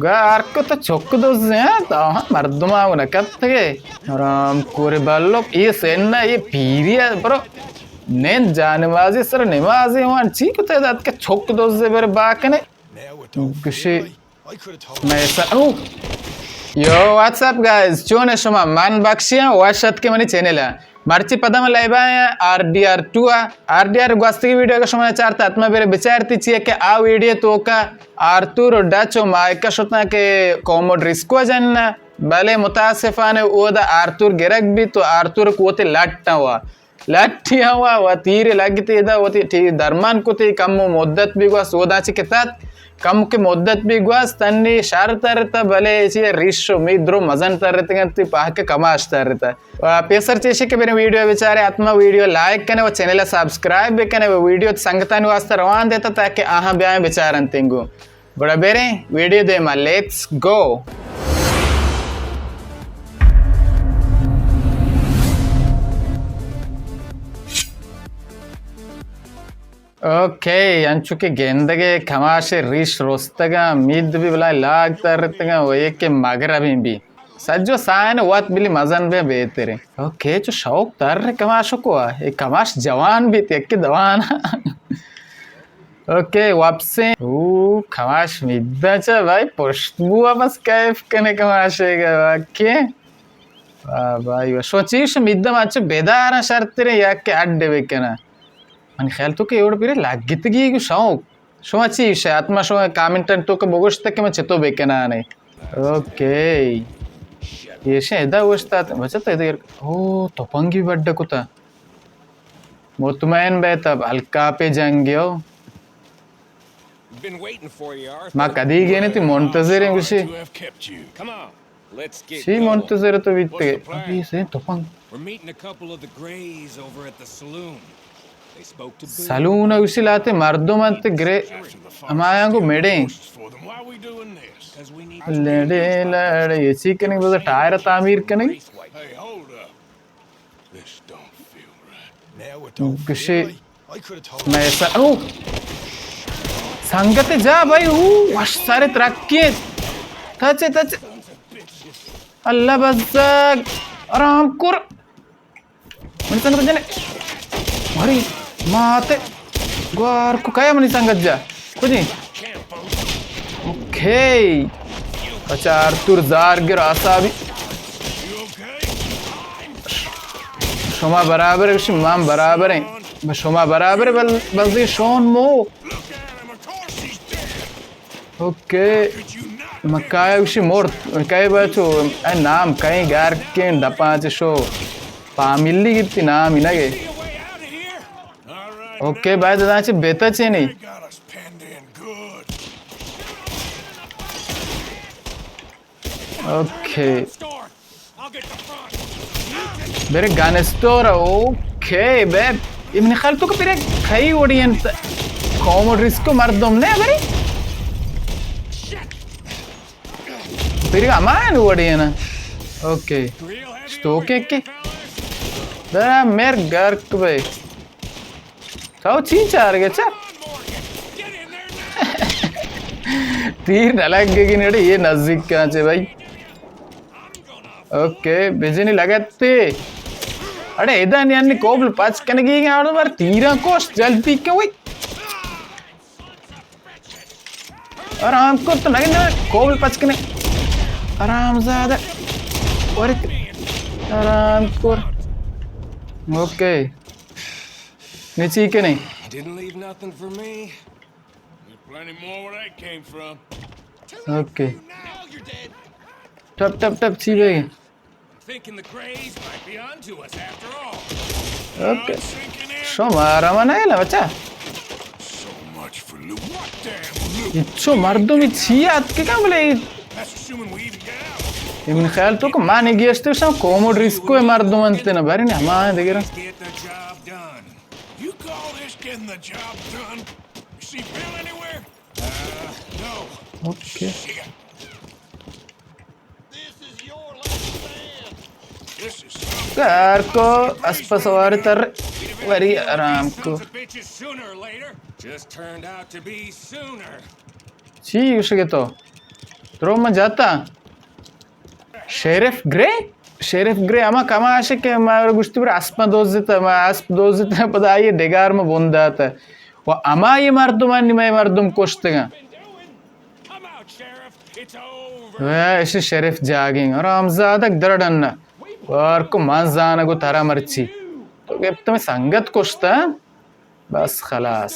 گار کو تو چک دوزے، ہاں؟ تو ہاں مردما و نکت گے۔ حرام کور بلوک، یہ سن، یہ پیری ہے، برو۔ نند جا نمازی سر نمازی وان چی کتے دات کہ چک دوزے بر باکنے۔ گشی میں سر، او۔ You, what's up guys? چون شما؟ من بخشی ہاں، وش اتکے منی چینل ءَ۔ مرچی پدا من لائیو ءَ آں آر ڈی آر ٹو ءَ۔ آر ڈی آر گوستگی ویڈیو اگہ شما نہ چارت، حتما برے بچارتی، چیئے کہ آ ویڈیو توکا آرتور و ڈچ و مائیکا شتاں کہ کوموڈ ریسکو جننا، بلے متاسفانہ اودا آرتور گرگ بیت و آرتور کوتے لٹا وا۔ لٹی ہوا و تیر لگتی ادا وتی ٹی درمان کتی، کمو مدت بی گوست، اودا چی کتات، کم کہ مدت بی گوست، تنی شر ترتا، بلے چی ریش و می درو مزن ترتگنت، پاک کماش ترتا۔ و پیسر چیشی کہ بریں ویڈیو بچارے، حتما ویڈیو لائک کنے و چینل سبسکرائب بکنے و ویڈیو سنگتانی واسطہ روان دیتا تاکہ آہاں بیائیں بچارن تنگو۔ گڑا بریں ویڈیو دیما، لیٹس گو۔ اوکے، انچو کہ گندگے کماش ریش رستگاں، مید بھی بلائیں لاگ ترتگاں و ایک مغربیں بھی۔ سجو سائن وت بلی مزن بے بہتریں۔ اوکے، چو شوق تر کماشو کو، اے کماش جوان بیت، یکی دوان۔ اوکے، واپسیں۔ او، کماش میدان چا بھائی، پشت بوا بس کیف کنے کماشے گا، واقعی۔ واہ بھائی، واہ۔ شو چیش میدان اچھا بیدارا شرطرے یا کہ اڈ بکنا۔ من خیال تو کہ اوڑ پیرے لگتگی گو شوق۔ شما چی شے؟ حتما شما کامنٹن تو کہ بگوشت کہ من چتو بکنانے۔ اوکے۔ یہ شے ادا گوشتا، بچت ادا گر-، او، تپنگی بڈ کتا۔ مطمئن بیت اب الکاپے جنگ یو۔ ما کدی گینے تی منتظر ہیں گوشی۔ چی منتظر تو بیت گئے؟ ابھی سے تپنگ۔ سلون ءَ گوشی لاتے مردم انت گرے، ہمایاں گو میڑیں۔ لڑے لڑے، یہ چی کنی؟ بس ٹائر تعمیر کنی۔ گشے میں سا-، او! سنگت جا بھائی، او! وش سارے ترقی۔ تچے، تچے۔ اللہ بزگ۔ آرام کر۔ منی سنگت جنے۔ مری۔ ماتے۔ گوار کو کیا منی سنگت جا۔ کجی؟ اوکے۔ بچار تور زار گر آسابی۔ شما برابر، گوشی من برابر ہیں۔ بس شما برابر، بل بزی شون مو۔ اوکے۔ مکایا گوشی مرد۔ مکایا بچو، اے نام کہیں گار کیں دپاں چہ شو۔ فامیلی گیتی نام ہی نگے۔ اوکے، باید داں چہ بیتا چینی۔ اوکے۔ برے گن اسٹور، اوکے، بے۔ یہ منی خیال تو کہ برے کئی وڑی انت۔ کوموڈ ریسکو مردم نے برے۔ برے امان وڑی نا۔ اوکے۔ تو کے کے۔ برا میر گرک بے۔ تو چی چار گے چا؟ تیر نہ لگ گئی نڑے، یہ نزدیک کہاں چے بھائی؟ اوکے، بجنی لگتے۔ اڑے ادا نیانی کوبل پچ کنگی گیا، اڑے بار تیراں کوش جلدی کے ہوئی۔ آرام کر تو نگے، نگے، کوبل پچ کنے۔ آرام زیادہ۔ اور آرام کر۔ اوکے۔ نیچی کنے۔ Didn't leave nothing for me. There's plenty more where that came from. Okay. ٹپ، ٹپ، ٹپ، چی بے؟ Thinking the Greys might be onto us after all. Okay. شمارا من ہے نا بچا۔ So much for loot. What damn loot? اچو مردمی چی آت کے کم بلے؟ That's assuming we even get out. یہ من خیال تو کہ من گیشتر شم کوموڈ ریسکو مردم انت نا، بری نے ہما دیگر۔ Get the job done. You call this getting the job done? You see Bill anywhere? Uh, no. Okay. Shit. کار کو اسپ سوار تر وری آرام کو۔ Just turned out to be sooner. چی گوشگے تو؟ درو ما جاتا۔ شیرف گرے؟ شیرف گرے ہما کماش کہ ما گوشتی بر اسپ دوزتا، ما اسپ دوزتا، پدا آئی ڈگار ما بنداتا۔ و ہما یہ مردمانی مئے مردم کشتگاں۔ اے، ایشی شریف جاگیں۔ حرام زادگ درڈن۔ وار کو من زانگ و ترا مرچی۔ تو گپت میں سنگت کشتا؟ بس خلاص۔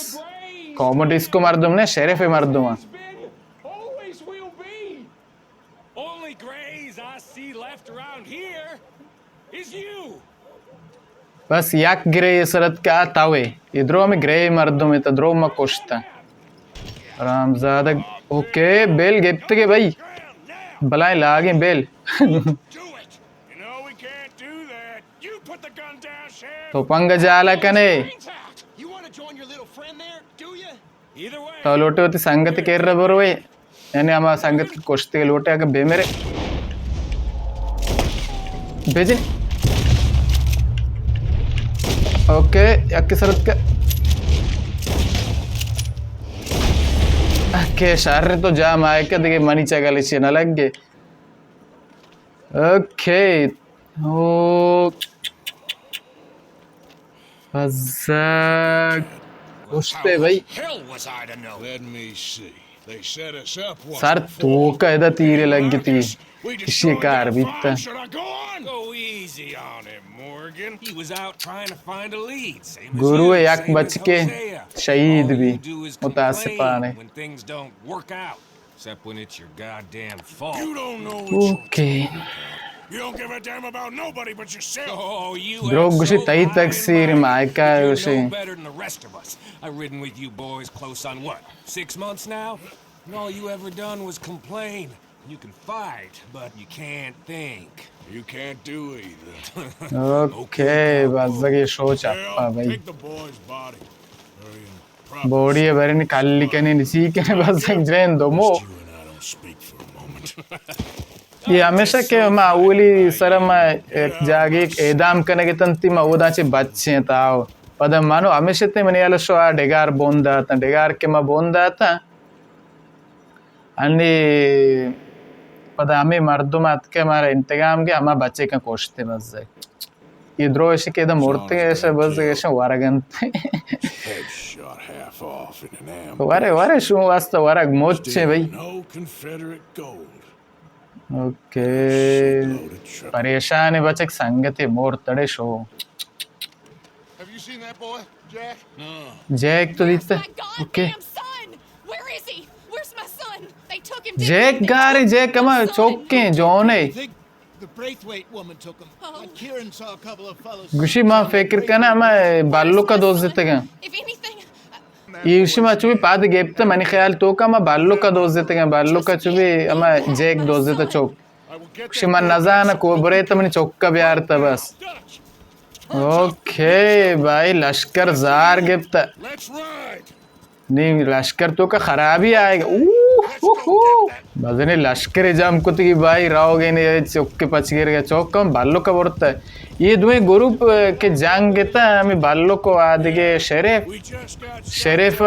کومو ڈسکو مردم نے، شریف مردم۔ Only greys I see left around here is you. بس یک گرے سرت کا تاوے۔ یہ درو ہمیں گرے مردم ہے، تا درو ما کشتا۔ حرام زادگ۔ اوکے، بیل گپت کے بھائی۔ بلائیں لاگیں بیل۔ Do it. You know we can't do that. You put the gun down, Sheriff. تو پنگ جالا کنے۔ You want to join your little friend there, do you? تو لوٹے وتی سنگت کر بروے، یعنی ہما سنگت کہ کشتے لوٹے اگہ بے میرے بجن۔ اوکے، یک سرت کا۔ اوکے، شر تو جام آئے کہ دیگه منی چگل چی نہ لگے۔ اوکے۔ او۔ بزگ۔ گوشتے بھائی۔ Hell was I to know. Let me see. They set us up once سر before. توکا ادا تیرے لگتی۔ We just کشی کار بیتا۔ Should I go on? Go easy on him, Morgan. He was out trying to find a lead, same as گروہ you, یک same as بچکے Hosea. شہید بی۔ All you do is complain متاسفانہ۔ When things don't work out. Except when it's your goddamn fault. You don't know what you're okay. You don't give a damn about nobody but yourself. Oh, you دروگ have گوشی so تئی fine تقصیر money. Mica You گوشی۔ Know better than the rest of us. I've ridden with you boys close on what? Six months now? And all you ever done was complain. You can fight, but you can't think. You can't do either. Okay, بزگی شو چپا بھائی۔ Take the boy's body. Hurry up. Body ء برین کلی کنین، چی کنین، بس جین دومو۔ یہ ہمیشہ کہ ما اولی سر ما ایک جاگے اعدام کنگ اتنتی، ما اودا چہ بچیں تاو۔ پدا منو ہمیشہ تے منی حیال شو آ ڈگار بون داتاں، ڈگار کہ ما بون داتاں۔ انی پدا ہمے مردم اتکہ مارا انتقام گے، ہما بچے کن کشتے بزگ۔ یہ دروش کہ ادا مرتے ایسا بزگ ایسا ورگنت۔ Headshot half off in an ambush. ورے، ورے شو واسطہ ورگ موچے بھائی۔ Still no Confederate gold. Okay. Shitload of trouble. پریشان بچک سنگتے مور تڑے شو۔ Have you seen that boy, Jack? Jack تو دیتے۔ Where's my okay. Goddamn son? Where is he? Where's my son? They took him, didn't they? Jack گارے، جیک ہما چوکیں جونے۔ I think the Braithwaite woman took him. Oh. But Kieran saw a couple of fellows. گوشی ما فکر کناں ہما بلوکا دوزتگاں۔ If anything, ایشی ما چوبی پاد گپت، منی خیال توکا ما بلوکا دوزتگاں، بلوکا چوبی ہما جیک دوزت چوک۔ شما نزانہ کوبرے تو منی چوکا بیارتا بس۔ اوکے بھائی، لشکر زار گپتا۔ نی لشکر توکا خرابی آئے گا۔ اوہ، اوہ، اوہ۔ مزنی لشکر جم کتگی بھائی، راوگے نے چوک پچ گر گا، چوک ہم بلوکا برتا۔ یہ دوئیں گروپ کہ جنگ تا، ہمیں بلوک و آدگے شریف۔ شریف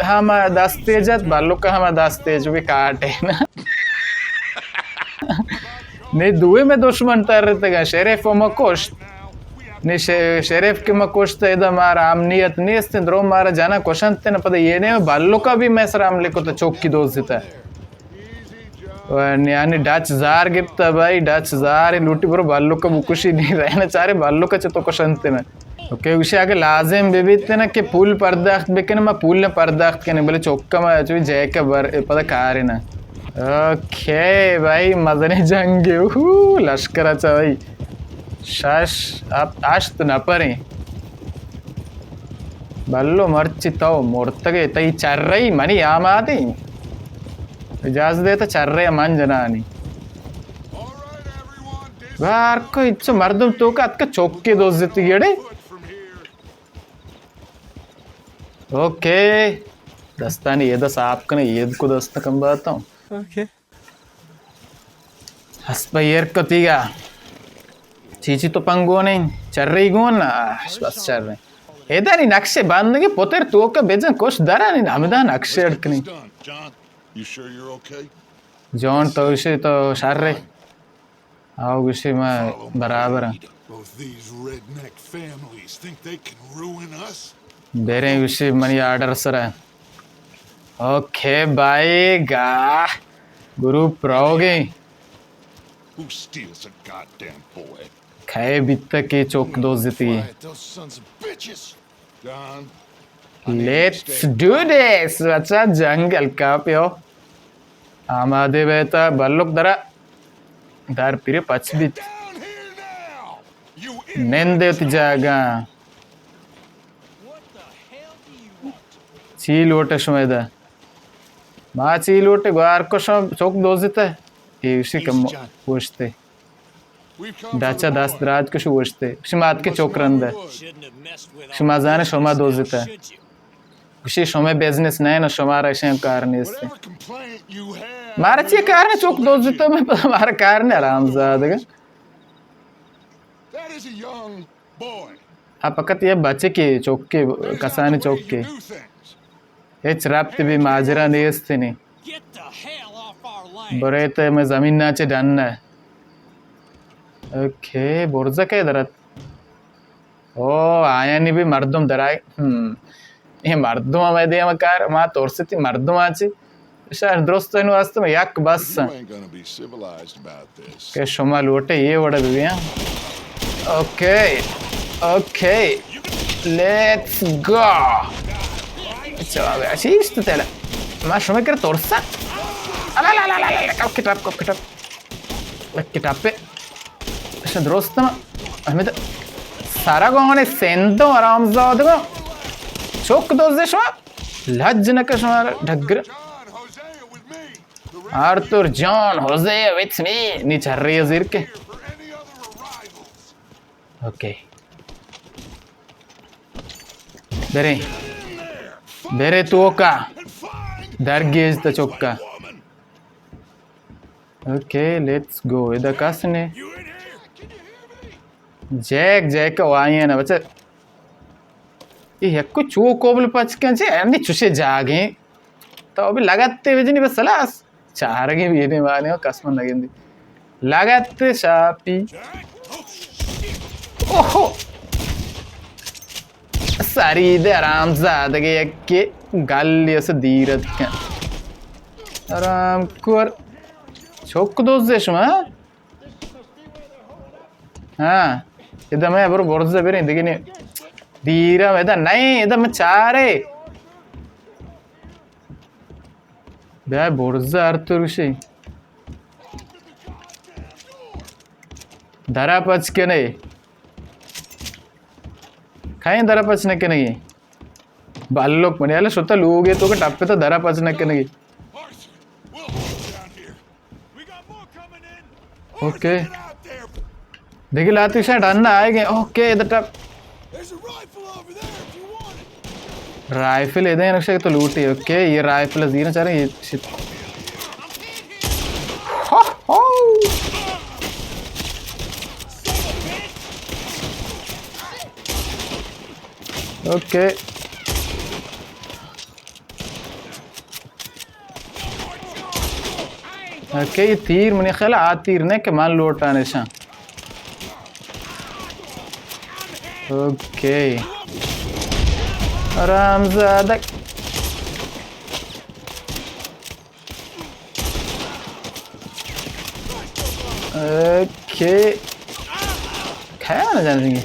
ہم دستے جت، بلوک ہم دستے جو بھی کاٹے نا۔ نے دوئے میں دشمن ترتگا، شریف و مکشت۔ نی ش-، شریف کہ ما کشت، ادا مارا امنیت نیست، درو مارا جنا کشنت نہ، پدا یہ نے بلوکا بھی میں سر حملے کو تو چوکی دوزتا۔ و نیانی ڈچ زار گپتا بھائی، ڈچ زار لوٹی برو بلوکا بکشی، نی رہنا چارے بلوکا چتو کشنت نہ۔ اوکے، گوشی اگہ لازم بہ بیت نہ کہ پول پرداخت بکنے، ما پول نہ پرداخت کنے، بلے چوکا ما چوی جیکا بر پدا کارے نہ۔ اوکے بھائی، مزنیں جنگے۔ اوہو، لشکر اچھا بھائی۔ شش، ہپت، ہشت نفریں۔ بلو مرچی تو مرتگے، تئی چرئی منی آمادیں۔ اجازت دیتا چرئی من جنانی۔ بار کو اچھو مردم توکا اتکا چوکے دوزتی گڑے۔ اوکے۔ دستانی یہ دست آپ کنے، یہ کو دست کم باتا ہوں۔ اوکے۔ اسپا ایر کتیگا۔ چی چی تو پنگونے؟ چرئی گون نا؟ آش، بس چرئی۔ ادا نی نقشے بندگی پتر توکا بجن کش درانی ہمدا نقشے اڑ کنی۔ You sure you're okay? جان، تو گوشے تو شر ئے۔ آ گوشے ما برابر آں۔ Both these redneck families think they can ruin us. بریں، گوشے منی آرڈر سرا۔ اوکے بھائی، گا گروپ روگے۔ Who steals a goddamn boy? کئے بیتہ کہ چک دزتی؟ Quiet those sons of bitches. John, I need you to stay calm. Let's do this. بچا، جنگ ہلکا پیو۔ آمادے بیتا، بلک درا۔ در پیرے پچ بیت۔ Get down here now, you idiot. نندے وتی جاگہ۔ چی لوٹے شما ادا؟ ما چی لوٹے؟ گوار کو شما چک دزتہ۔ اے گوشی کم گوشتے۔ ڈچا دست دراج کش اوشتے۔ گوشی ما اتکیں چک رندہ۔ گوشی ما زانے شما دزتہ۔ گوشی شما بزنس نہ انت، شمارا اشیں کار نیست۔ مارا چی کار نہ، چک دزتہ، مارا کار نہ، حرام زادگا۔ آ فقط یہ بچکے، چکے، کسانی چکے۔ ہچ ربط بی ماجرا نیست نی۔ برے تے میں زمین نا چے ڈن ہے۔ اوکے، برزا کئے درت؟ او، آیانی بی مردم درائے۔ ہم۔ اے مردم ہمے دیم کار، ما ترستی مردم آچی۔ شہر درست انو است، یک بس۔ You ain't gonna be civilized about this. کہ شما لوٹے یہ وڑا ببیاں۔ Okay, okay, let's go. چلو، اشی است تیلا۔ ما شما کر ترسا۔ الا لا لا لا لا، کپ کٹاپ، کپ کٹاپ۔ کپ کٹاپے۔ اش درست ما۔ ہمیں تو سارا گونے سندو آرام زادگو۔ چک دوزے شما۔ لج نہ کہ شما ڈگر۔ آرتور جان، ہوزے وتھ می۔ نی چرے زیر کے۔ اوکے۔ برے۔ برے تو کا۔ درگیج تا چکا۔ Okay, let's go. ادا کس نے۔ جیک، جیک وائی نا بچہ۔ یہ یک کو چو کوبل پچ کن چے، انی چوشے جاگیں۔ تو ابھی لگتے بجنی بس خلاص۔ چارگی بینے والے ہو، قسم نگندی۔ لگت شاپی۔ اوہو۔ سری دے آرام زادگے یک کے گلی اس دیرت کن۔ آرام کور۔ چک دوزے شما؟ ہاں۔ ادا میں برو برزے بریں، دیگه نی۔ دیرا ادا نہیں، ادا میں چارے۔ بیا برزا آرتور گوشی۔ درا پچ کنے۔ کہیں درا پچ نہ کنگی۔ بلوک منی، اللہ شتا لوگے تو کہ ٹپے تو درا پچ نہ کنگی۔ اوکے۔ دیکھ لاتی شاید ڈن آئے گئے۔ اوکے، ادھر ٹپ۔ رائفل ادھر نقشہ تو لوٹی۔ اوکے، یہ رائفل زیرہ چاہ رہے، یہ شت۔ ہو، ہو۔ اوکے۔ اوکے، یہ تیر منی خیال آ تیر نے کہ من لوٹانے شاں۔ اوکے۔ آرام زادک۔ اوکے۔ کھایا نہ جانے دیں گے۔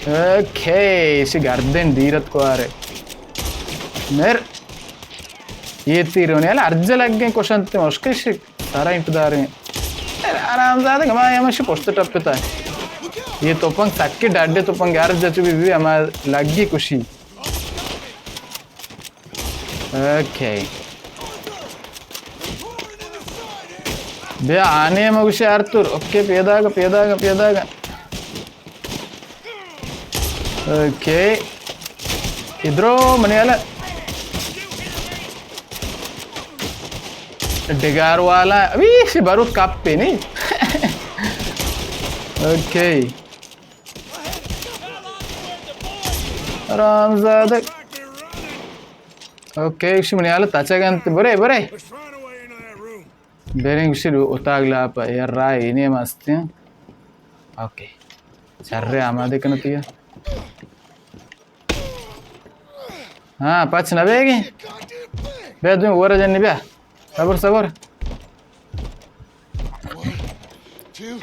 اوکے، اسی گردن دیرت کو آرے۔ مر۔ یہ تیرونی، اللہ ارجع لگ گئے، کشنت مشکل شک۔ سارا انت داریں۔ آرام زادہ، ہما ہمشی پشت ٹپتا۔ یہ توپنگ سکی ڈاڈے توپنگ ہر جچ بی بی ہما لگی کشی۔ اوکے۔ بیا آنے مگوشی آرتور۔ اوکے، پیدا گا، پیدا گا، پیدا گا۔ اوکے۔ ادرو منی والا۔ ڈگار والا۔ ابھی اسی بروت کپ پہ نہیں۔ اوکے۔ آرام زادہ۔ اوکے، گوشی منی حالت اچھا گنت، برے، برے۔ بریں گوشی اتاگ لاپ، یار راہ اینی مستیں۔ اوکے۔ شر آمادہ کنتی۔ ہاں، پچ نہ بیگی۔ بیا دوں، ورا جنی بیا۔ صبر، صبر۔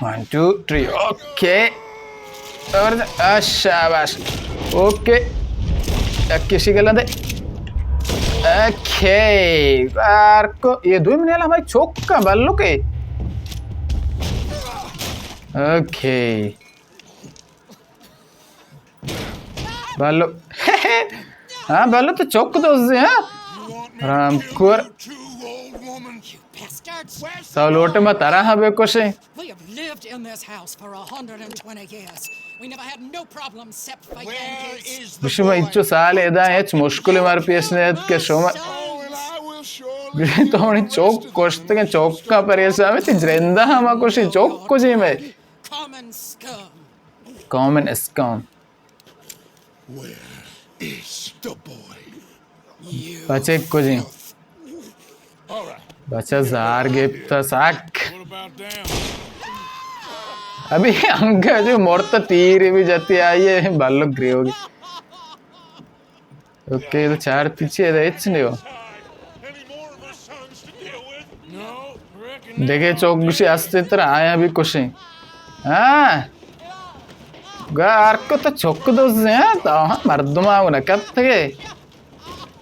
One, two, three, okay. اور آ، شاباش۔ اوکے۔ یک کشی گلن دے۔ اوکے۔ بار کو، یہ دوی منی حالا ہماری چوک کا بلو کے۔ اوکے۔ بلو۔ ہاں، بلو تو چوک دوزے، ہاں؟ رام کور۔ تو لوٹے ما ترا ہاں بے کشیں۔ We have lived in this house for a hundred and twenty years. We never had no problems except for Yankees. گوشی ما انچو سال ادا ہچ مشکل مار پیش نیت کہ شما۔ گوشی تو منی چوک کشتگیں، چوک کا پریشان، تی جرندہ ہما کشی، چوک کجی میں۔ Common scum. Common scum. Where is the boy? بچے کجیں؟ بچہ زار گپت سک۔ ابھی انگا جو مرتا تیر بھی جتی آئی ہے، بلک گری ہوگی۔ اوکے، تو چار تیچے دا ہچ نہیں ہو۔ دگہ چوک گوشی ہستے تر آیا بھی کشیں۔ ہاں۔ گار کو تو چوک دوزے، ہاں، تو ہاں مردم آو نہ کپتگے۔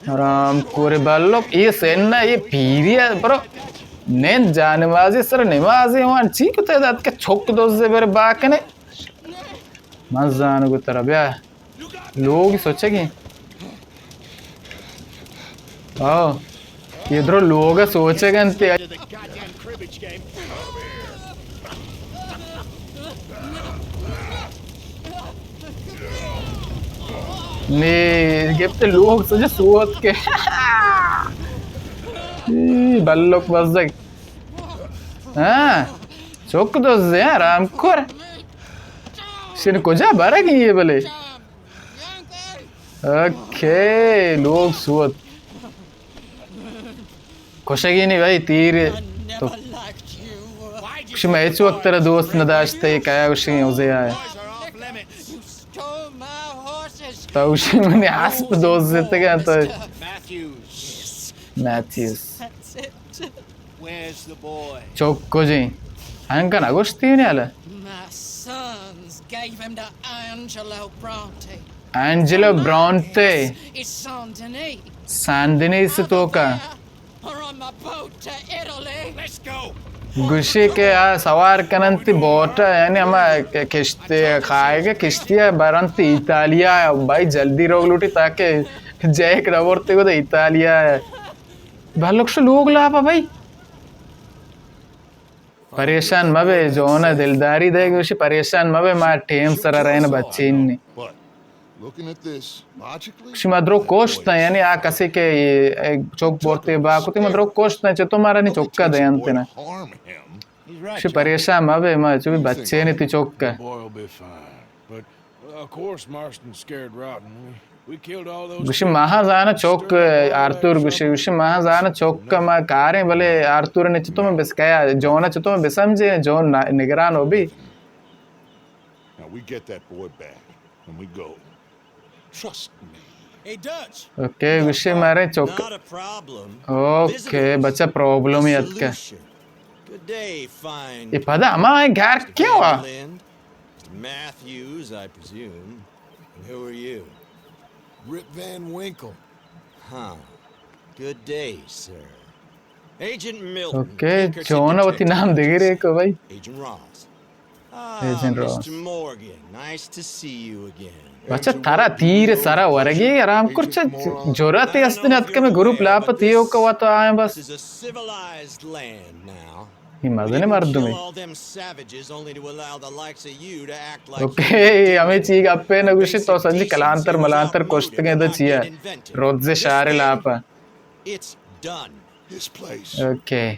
حرام کورے بلوک، یہ سن ہے، یہ پیری ہے، برو۔ نند جا نمازی سر نمازی وان، چی کتے دات کہ چوک دوزے بر باکنے۔ من زانو گو ترا بیا۔ لوگ سوچگیں۔ آ، یہ درو لوگ سوچگیں تے۔ نی گپت لوگ سجا سوت کے۔ ای، بلوک بزگ۔ ہاں، چوک دوزے، ہاں، رام کور۔ شن کجا برگی یہ بلے؟ اوکے، لوگ سوت۔ کشگی نی بھائی، تیر تو۔ شما ہچ وقت ترا دوست نہ داشتے، کیا گوشی اوزے آئے۔ تو گوشی منی اسپ دوست زتگا تو۔ میتھیوز۔ Where's the boy? چوک کجیں؟ انکا نہ گوشتی نے حالا۔ My sons gave him to Angelo Bronte. Angelo برانتے۔ Is Saint Denis. ساندنی سے تو کا۔ Or on my boat to Italy. Let's go. گوشی کہ آ سوار کننتی بوٹ، یعنی ہما کہ کشتی، خائے کہ کشتی ہے برنتی ایتالیا، بھائی جلدی روگ لوٹی تاکہ جیک نہ برتے کو تو ایتالیا ہے۔ بلوک شو لوگ لاپا بھائی۔ پریشان مبے، جون دلداری دے گوشی، پریشان مبے، ما ٹیم سرا رہن بچین نی۔ Looking at this, logically, گوشی ما درو کوشت، یعنی آ کسی کہ چوک بورتے با کتی، ما درو کوشت، چہ تو مارا نی چوکا دینتے نا۔ Harm him. گوشی پریشان مبے، ما چو بھی بچے نی تی چوکا۔ Boy will be fine. But Of course, Marston scared rotten. We, we killed all those. گوشی ماہا زانا چوک آرتور گوشی، گوشی ماہا زانا چوک ما کاریں، بلے آرتور نے چتو میں بس کیا، جون چتو میں بسمجھے، جون نا-، نگران ہو بھی۔ Now we get that boy back and we go. Trust me. Hey, Dutch. Okay, گوشی مارے چوک۔ Not a problem. اوکے، بچہ پرابلم یاد کا۔ Solution. Good day, fine. یہ پدا ہما ہے گھر کیوں آ؟ Matthews, I presume. And who are you? Rip Van Winkle. Huh. Good day, sir. Agent Milton. Okay, Tinker چون وتی نام دگرے کو بھائی۔ Agent Ross. Ah, Agent Ross. Mister Morgan, nice to see you again. بچہ ترا تیر سرا ورگی آرام کر، چہ جرأت است نہ اتکہ میں گروپ لاپ تیو کو تو آئیں بس۔ This is a civilized land now. یہ مزن مردمے۔ اوکے، ہمیں چی گپے نہ گوشی تو سنجی کلانتر ملانتر کشتگیں دو چیا۔ روز شار لاپا۔ اوکے۔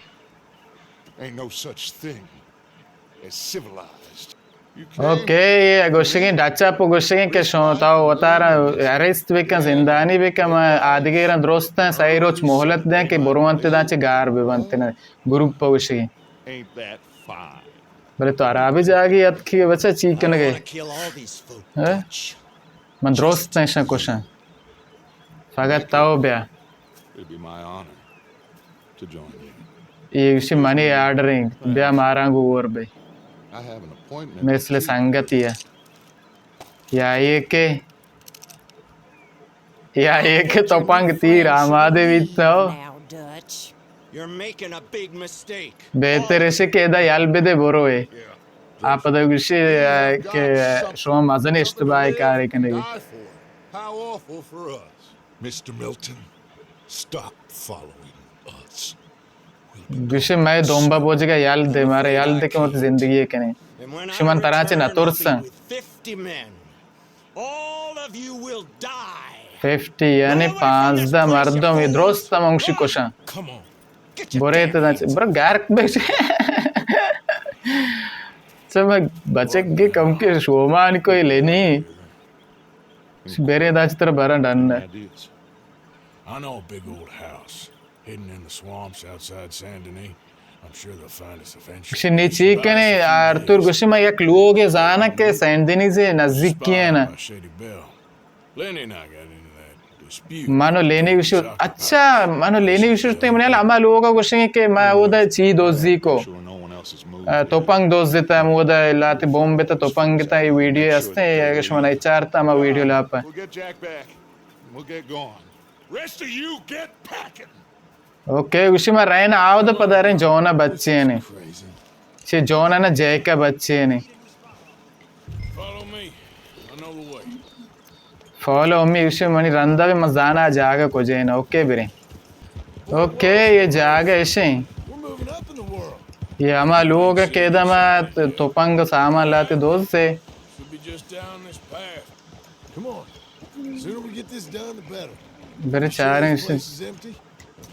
اوکے، یہ گوشگیں، ڈچ اپ گوشگیں کہ شما تو وتارا اریسٹ بکن، زندانی بکن، ما آدگیراں درستیں سئے روچ مہلت دیں کہ برونت داں چہ گار ببنت، گروپ گوشگیں۔ Ain't that fine? بلے تو ہرابی جاگی اتکی بچہ چی کنگے؟ Wanna kill all these folk, ہاں؟ Dutch. من درست نشان کشاں۔ فقط تو بیا۔ It'd be my honor to join you. یہ اسی منی آرڈرنگ، بیا ماراں گو اور بے۔ I have an appointment. مثل سنگتی ہے۔ یا یہ کہ، یا یہ کہ تپنگ تیر آمادے بیت ہو۔ Now, Dutch. You're making a big mistake. بہتر ایشی کہ ادا یل بدے بروے۔ آپ پدا گوشی کہ شما مزن اشتباہ کارے کنگی۔ How awful for us. Mister Milton, stop following us. گوشی مئے دمبا بوجگا یل دے، مارا یل دے کہ وتی زندگی کنیں۔ شمن ترا چہ نہ ترساں۔ All of you will die. Fifty یعنی پانزدہ مردم، یہ درست ہم انگشی کشاں۔ Come on. برے تو داں چہ، برو گرک بش۔ چہ میں بچک گے کم کے شومان کوئی لینی۔ برے داں چہ تر برا done. I know a big old house hidden in the swamps outside Saint Denis. I'm sure they'll find us eventually. گوشی نی چی کنے؟ آرتور گوشی من یک لوگے زاناں کہ سینٹ دنیز نزیکی ہے نا۔ Shady Belle. Lenny and I got into that dispute. منو لینی گوشی، اچھا، منو لینی گوشی تو منی ہما لوگا گوشی کہ ما اودا چی دوزی کو۔ Sure no one else has moved. آ، توپنگ دوزتا، ہم اودا لاتی بمب تا توپنگ تا، یہ ویڈیو ہستے، اگر شما نہیں چارتا ہما ویڈیو لاپا۔ We'll get Jack back. We'll get going. Rest of you get packing. Okay, گوشی ما رین آود پداریں جونا بچے نے۔ چہ جونا نہ جیکا بچے نے۔ Follow me. I know the way. Follow me, گوشی منی رندا بے، من زانا جاگہ کجے نا۔ اوکے بریں۔ اوکے، یہ جاگہ ایشیں۔ We're moving up in the world. یہ ہما لوگ کہ ادا ما توپنگ سامان لاتے دوست سے۔ Should be just down this path. Come on. The sooner we get this done, the better. برے چاریں۔ This place is empty.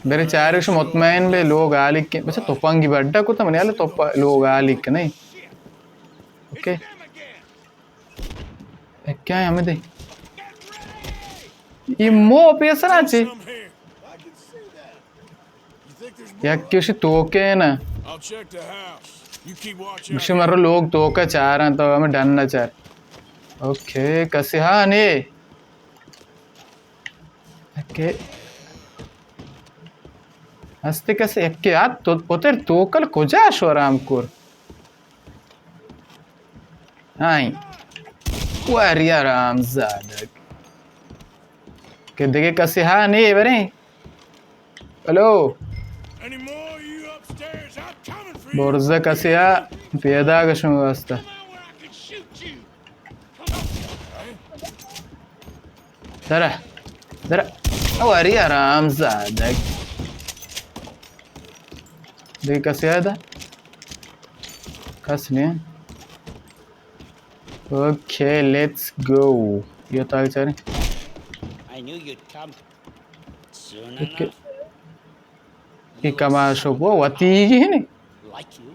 برے چاریں، شو مطمئن بے لوگ آلیک کے۔ بچہ توپنگی بڈا کو تو منی حال توپ لوگ آلیک نہیں۔ اوکے۔ اے کیا ہے ہمیں دے؟ یہ مو پیسرا چی؟ یک کسی توکے نا۔ I'll check the house. You keep watch out. گوشی مرو لوگ توکا چاراں تو ہمیں ڈن نہ چار۔ اوکے، کسی ہاں نے۔ اوکے۔ ہستے کسی یکے آت تو پتر توکل کجا شو آرام کور؟ آئیں۔ واری آرام زادگ۔ کہ دگہ کسی ہا نے بریں۔ Hello. Any more of you upstairs? I'm coming for you. برزہ کسی ہا پیدا گشوں واسطہ۔ Come out where I can shoot you. درا، درا۔ او اری آرام زادگ۔ دگہ کسی آیدا؟ کس نہیں۔ Okay, let's go. یہ تاک چاریں۔ I knew you'd come soon enough. یہ کماشو بو وتی گی نہیں۔ Like you.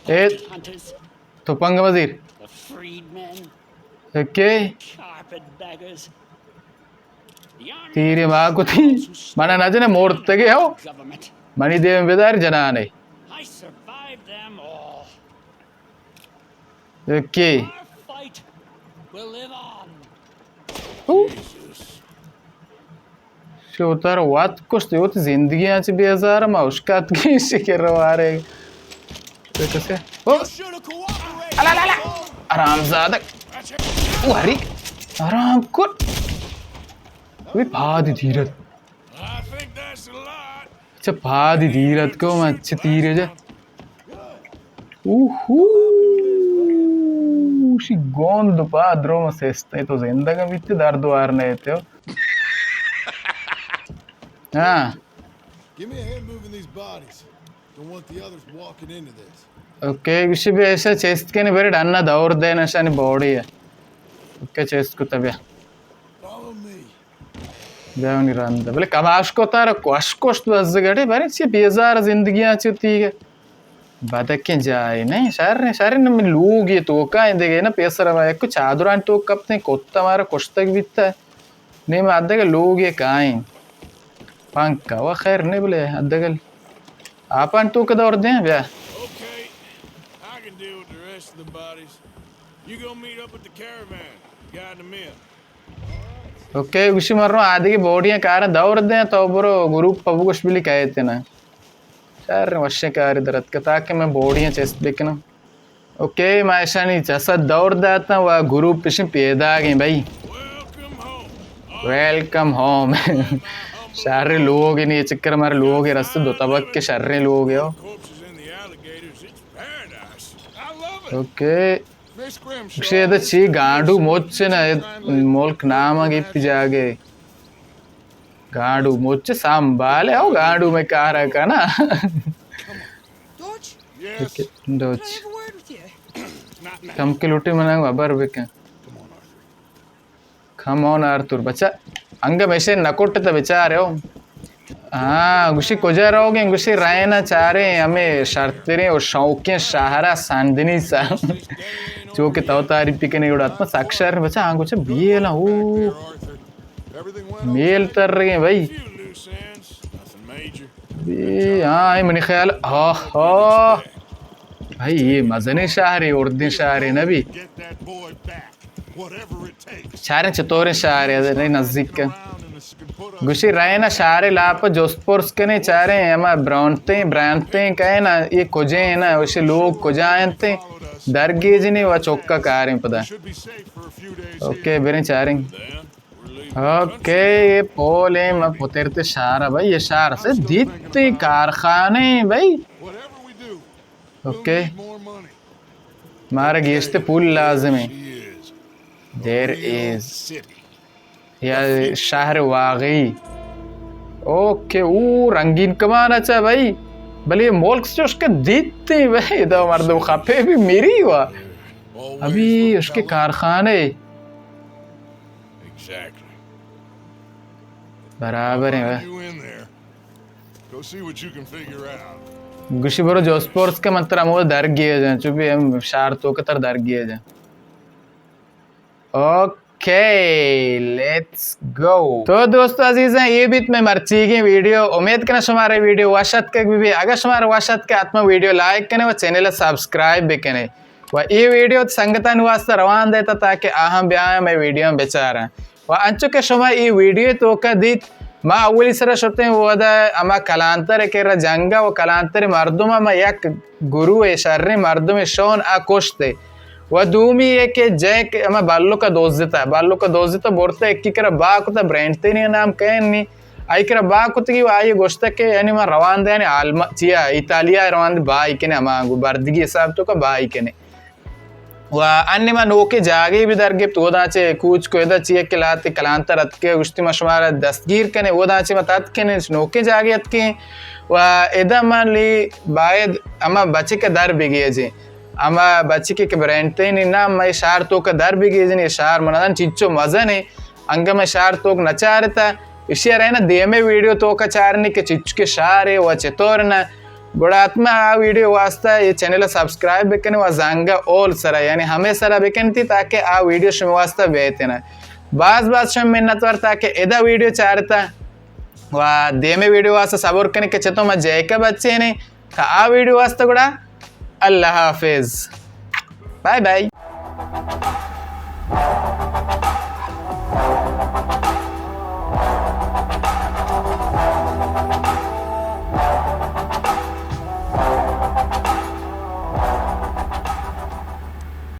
اے Hunters. تپنگ وزیر۔ The freedmen. Okay. Carpetbaggers. The army تیرے ما کتی۔ منا نہ جنے مورتگے ہو۔ Government. منی دیم بدار جنانے۔ I survived them all. Okay. Our fight will live on. ہو۔ شوتر وت کشت، وت زندگی آنچ بیزار ما اشکات کی شکر وارے۔ تو کسے؟ او! الا، الا، الا۔ آرام زادگ۔ واری۔ آرام کن۔ وی پادی دیرت۔ I think that's a lot. چہ پادی دیرت کو من چہ تیرے جا۔ اوہو۔ شی گوند پا درو ما سستے تو زندگا بیتے درد وار نہ تے۔ ہاں۔ Give me a hand moving these bodies. Don't want the others walking into this. Okay, گوشی بیا ایشا چیست کنی بری ڈنا دور دے نشانی باڈی ہے۔ اوکے، چیست کتا بیا۔ Follow me. بیا منی رند۔ بلے کماش کو تارا کوش کشت بس گڑے، بری چی بیزار زندگی آ چی تیگے۔ بدکیں جاہے نہ، شر، شر نہ، من لوگے توکا ایں دگہ نہ، پیسر ما یک چادرانی توک کپتیں، کتا مارا کشتگ بیتا۔ نی ما دگہ لوگے کائیں۔ پنکا و خیر نہ، بلے دگہ آپانی توک دور دیں بیا۔ Okay, I can deal with the rest of the bodies. You go meet up with the caravan. Got in the mill. Okay, گوشی من رو آدگہ باڈیاں کاراں دور دیں، تو برو گروپ پہ بگوش بلی کئیت نا۔ شر وشیں کاری درت کہ تاکہ من باڈیاں چست بکناں۔ اوکے، ما اشانی جسد دور داتاں و گروپ اشی پیداگیں بھائی۔ Welcome home. شر لوگ نی چکر مر لوگ رست دو طبق کے شر لوگ ہو۔ اوکے۔ گوشے ادا چی گانڈو مچ نہ، ملک نام گپت جاگے۔ گانڈو مچ سنبھالے، او گانڈو میں کارا کنا۔ ڈوچ۔ کم کے لوٹے منا خبر بکن۔ کم آن آرتھر، بچا، انگہ میشے نہ کٹتہ بچارے ہو۔ ہاں، گوشی کجا روگیں؟ گوشی رائنا چاریں ہمیں شرتریں و شوقیں شہرا سندنی سا۔ چو کہ تو تعریف کنے گڑا اتما سک شر بچا، ہاں گوشا بیل او۔ میل تر رہے بھائی۔ بی، ہاں، اے منی خیال، ہا، ہا۔ بھائی، یہ مزنیں شہرے، اردیں شہرے نہ بی۔ چاریں چطوریں شہرے، نزدیک۔ گوشی رہنا شہرے لاپ جست پرس کنے، چاریں ہما برانتیں، برانتیں کہے نا، یہ کجیں نا، وشی لوگ کجا انتیں، درگیجنی و چکا کاریں پدا۔ اوکے، بریں چاریں۔ اوکے، یہ پول ہیں، میں پترتے شہر ہے بھائی، یہ شہر سے دیتے کارخانے بھائی۔ اوکے۔ مارا گیشتے پول لازم ہے۔ There is۔ یا شہر واقعی۔ اوکے، او رنگین کمان اچھا بھائی۔ بلے ملک چوش کہ دیتے بھائی، دا مردم خپے بھی میری ہوا۔ ابھی اس کے کارخانے۔ برابر ہیں بھائی۔ گوشی برو جوس پورس کہ من ترا ہمود در گیجاں، چو بھی ہم شہر توک تر در گیجاں۔ Okay, let's go. تو دوستو عزیزاں، یہ بیت میں مرچیگیں ویڈیو۔ امید کناں شمارا ویڈیو وش اتکگ بہ بی۔ اگر شمارا وش اتکگ، حتما ویڈیو لائک کنے و چینل سبسکرائب بکنے۔ و اے ویڈیو سنگتانی واسطہ روان دیتا تاکہ آہاں بیاں مئے ویڈیو بچاراں۔ و انچو کہ شما اے ویڈیو توکا دیت، ما اولی سرا شتیں اودا ہما کلانتر کرا جنگا و کلانتر مردم ما یک گروہ شریں مردم شون آ کشتے۔ و دومی اے کہ جیک ہما بلوکا دوزتا، بلوکا دوزتا برتا یکی کرا با کتا، برینڈ تینی نام کہنی۔ آئی کرا با کتگی و آئی گوشتگ کہ یعنی ما روان دے یعنی آلما-، چیا، ایتالیا روان دے بائی کنے، ہما گو بردگی حساب توکا بائی کنے۔ و انی ما نوکے جاگے بھی در گپت، اودا چے کوچ کو ادا چی کہ لاتے کلانتر اتکے، گوشتی ما شمارا دستگیر کنے، اودا چے ما تت کنے، نوکے جاگے اتکے۔ و ادا ما لی باید اما بچے کے در بگیجے۔ اما بچکے کہ برینڈ تینی نا، مئے شہر توکا در بگیجنی، شہر منا دان چنچو مزنے۔ انگہ مئے شہر توک نچارتا، اشی ء رہنا دیمے ویڈیو توکا چارنی کہ چچکے شہرے و چطور نہ۔ گڑا حتما آ ویڈیو واسطہ یہ چینل سبسکرائب بکنے و زنگا اول سرا، یعنی ہمیں سرا بکنتی تاکہ آ ویڈیو شما واسطہ بیتے نا۔ باز باز شما منت وار تاکہ ادا ویڈیو چارتا و دیمے ویڈیو واسطہ صبر کنے کہ چطور ما جیکا بچے نے۔ تا آ ویڈیو واسطہ گڑا اللہ حافظ۔ Bye bye.